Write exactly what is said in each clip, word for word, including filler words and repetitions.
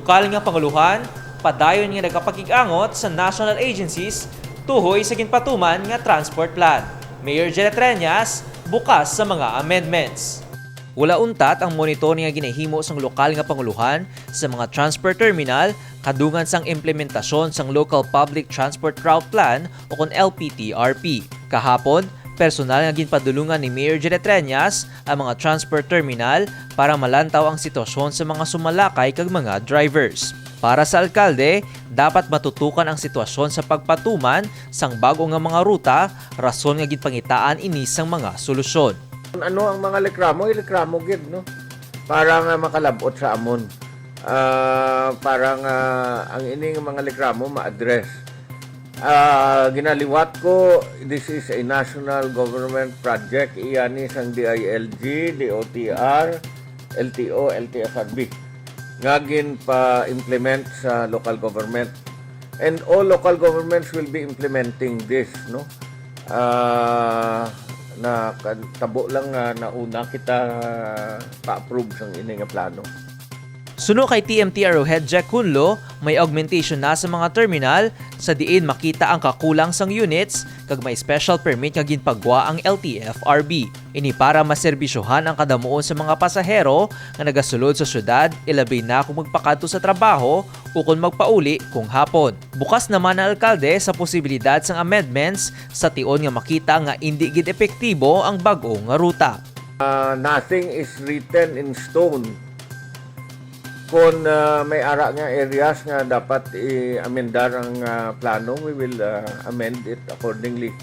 Lokal nga panguluhan padayon nga nagapakig-angot sa national agencies tuhoy sa ginpatuman nga transport plan. Mayor Jerry Treñas bukas sa mga amendments. Wala untat ang monitoring nga ginahimo sang lokal nga panguluhan sa mga transport terminal kadungan sang implementasyon sang Local Public Transport Route Plan o kon L P T R P. Kahapon, personal nga ginpadulungan ni Mayor Jerry Treñas ang mga transport terminal para malantaw ang sitwasyon sa mga sumalakay kag mga drivers. Para sa alkalde, dapat matutukan ang sitwasyon sa pagpatuman sang bag-o nga mga ruta, rason nga ginpangitaan ini sang mga solusyon. Ano ang mga reklamo? Ireklamo gid, no? Para nga makalab-ot sa amon. Ah, para nga ang ini nga mga reklamo ma-address. Ah, ginaliwat ko, this is a national government project, iya ni sang D I L G, D O T R, L T O, L T F R B, nga ginpa-implement sa local government. And all local governments will be implementing this, no? Ah, na kan-, tabo lang nga nauna kita pa-approve sang ini nga plano. Suno kay T M T R O Head Jack Hunlo, may augmentation na sa mga terminal sa diin makita ang kakulang sang units kag may special permit nga ginpagwa ang L T F R B. Ini para maserbisyohan ang kadamuon sa mga pasahero nga nagasulod sa syudad, ilabi na kung magpakadto sa trabaho ukon magpauli kung hapon. Bukas naman ang alkalde sa posibilidad sang amendments sa tion nga makita nga indi gid epektibo ang bag-o nga ruta. Ah, nothing is written in stone. Kon, ah, may ara nga areas nga dapat i-amendar ang, ah, plano, we will, ah, amend it accordingly.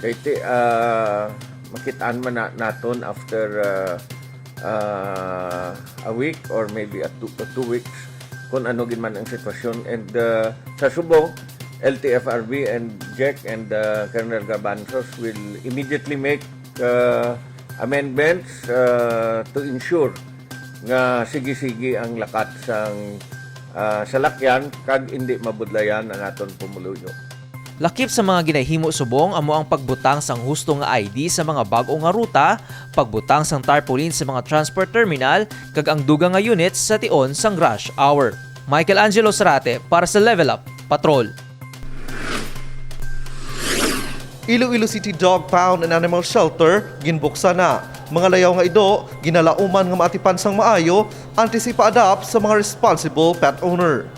Kay ti, ah, makitaan man na, naton after, ah, ah, a week or maybe a two, a two weeks kung ano gid man ang sitwasyon. And, ah, sa subong, L T F R B and Jack and, ah, Colonel Garbanzos will immediately make, ah, amendments, ah, to ensure nga sige-sige ang lakat sang, ah, salakyan kag indi mabudlayan ang aton pumuluyo. Lakip sa mga ginahimo subong amo ang pagbutang sang husto nga I D sa mga bag-o nga ruta, pagbutang sang tarpaulin sa mga transport terminal, kag ang dugang nga units sa tion sang rush hour. Michael Angelo Sarate para sa Level Up Patrol. Iloilo City Dog Pound and Animal Shelter ginbuksan na. Mga layaw nga ido ginalauman nga maatipan sang maayo antes ipa-adopt sa mga responsible pet owner.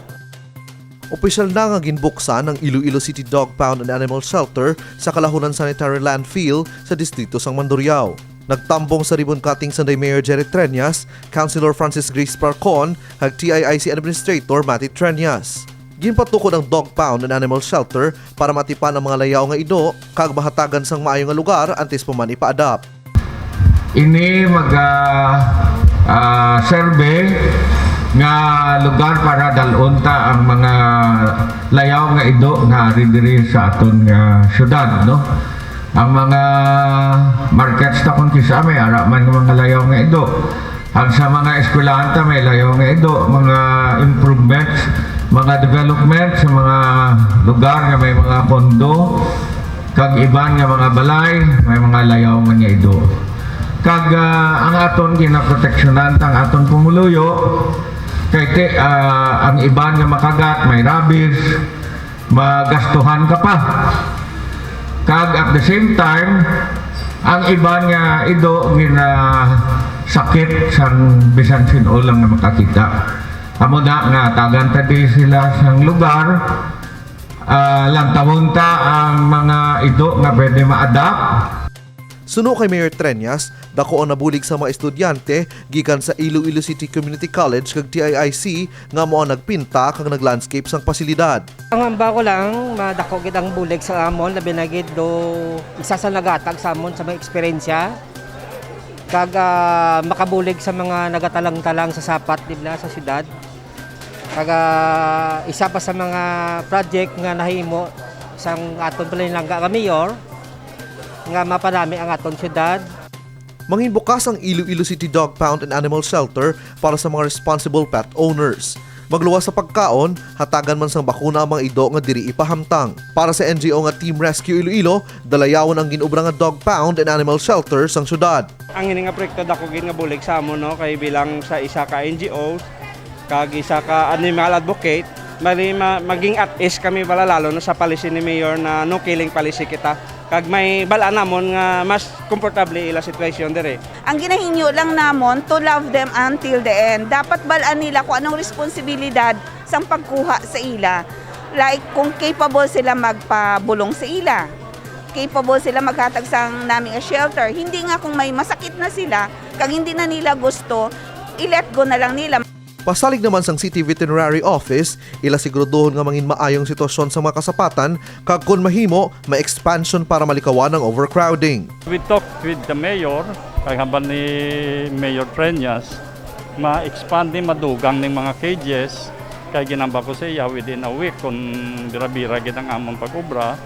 Opisyal na nga ginbuksan ang Iloilo City Dog Pound and Animal Shelter sa Kalahunan Sanitary Landfill sa distrito sang Mandurriao. Nagtambong sa ribbon cutting Sunday Mayor Jerry Treñas, Councilor Francis Grace Parcon, kag T I I C Administrator Matty Treñas. Ginpatukod ang Dog Pound and Animal Shelter para matipan ang mga layaw nga ido kag mahatagan sang maayo nga lugar antes pa man ipa-adopt. Ini maga, ah, survey nga lugar para dal-on ta ang mga layaw nga ido nga ari diri sa aton nga syudad, no? Ang mga markets ta, kung kisa, may ara man nga mga layaw nga ido. Ang sa mga eskwelahan ta, may layaw nga ido, mga improvements, mga development sa mga lugar nga may mga kondo, kag iban nga mga balay, may mga layaw man nga ido. Kag, ah, ang aton ginaproteksyonan ta ang aton pumuluyo, kay ti-, ah, ang iban nga makagat, may rabies, magastuhan ka pa. Kag at the same time, ang iban nga ido ginasakit sang bisan sin-o lang nga makakita. Amo na nga tagan ta di sila sang lugar, ah, lantawon ta ang mga ido nga pwede ma-adopt. Suno kay Mayor Treñas, dako ang nabulig sa mga estudyante gikan sa Iloilo City Community College kag T I I C nga amo ang nagpinta kag nag-landscape sang pasilidad. Ang hamba ko lang, madako gid ang bulig sa amon, labi na gid do isa sa naghatag sa amon sa mga eksperyensya kag, ah, makabulig sa mga nagatalang-talang sa sapat, di ba, sa syudad. Kag, ah, isa pa sa mga project nga nahimo sang aton palinlangga nga mayor nga mapanami ang aton syudad. Manginbukas ang Iloilo City Dog Pound and Animal Shelter para sa mga responsible pet owners. Magluwas sa pagkaon, hatagan man sang bakuna ang mga ido nga diri ipahamtang. Para sa N G O nga Team Rescue Iloilo, dalayawon ang gin-obra nga dog pound and animal shelter sang syudad. Ang ini nga proyekto dako gid nga bulig sa amon, no, kay bilang sa isa ka N G O, Kag isa ka animal advocate, mali ma-, maging at ease kami bala lalo na sa policy ni Mayor na no killing policy kita. Kag may bal-an namon nga mas komportable ila sitwasyon diri. Ang ginahingyo lang namon to love them until the end. Dapat bal-an nila kung anong responsibilidad sang pagkuha sa ila. Like kung capable sila magpabulong sa ila. Capable sila maghatag sang nami nga shelter. Hindi nga kung may masakit na sila, kag hindi na nila gusto, i-let go na lang nila. Pasalig naman sang City Veterinary Office, ila siguraduhon nga mangin maayong sitwasyon sa mga kasapatan kag kon mahimo, may expansion para malikawan ang overcrowding. We talked with the mayor, kay hambal ni Mayor Treñas, ma-expand ni madugang ning mga cages, kay ginamba ko sa iya within a week kung bira-bira gid ang amon pag-obra,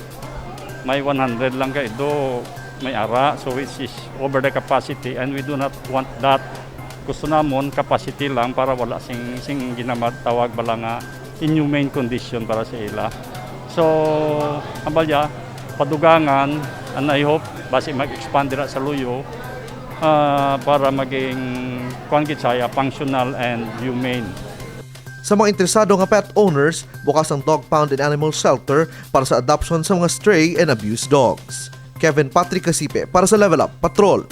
may one hundred lang kay do may ara, so which is over the capacity and we do not want that. Gusto namon capacity lang para wala sing sing ginamad tawag bala nga inhumane condition para sa ila. So, ang balya, padugangan, and I hope basi mag-expand dira sa luyo ah, para maging kuan gid saya functional and humane. Sa mga interesado nga pet owners, bukas ang dog pound and animal shelter para sa adoption sa mga stray and abused dogs. Kevin Patrick Casipe para sa Level Up Patrol.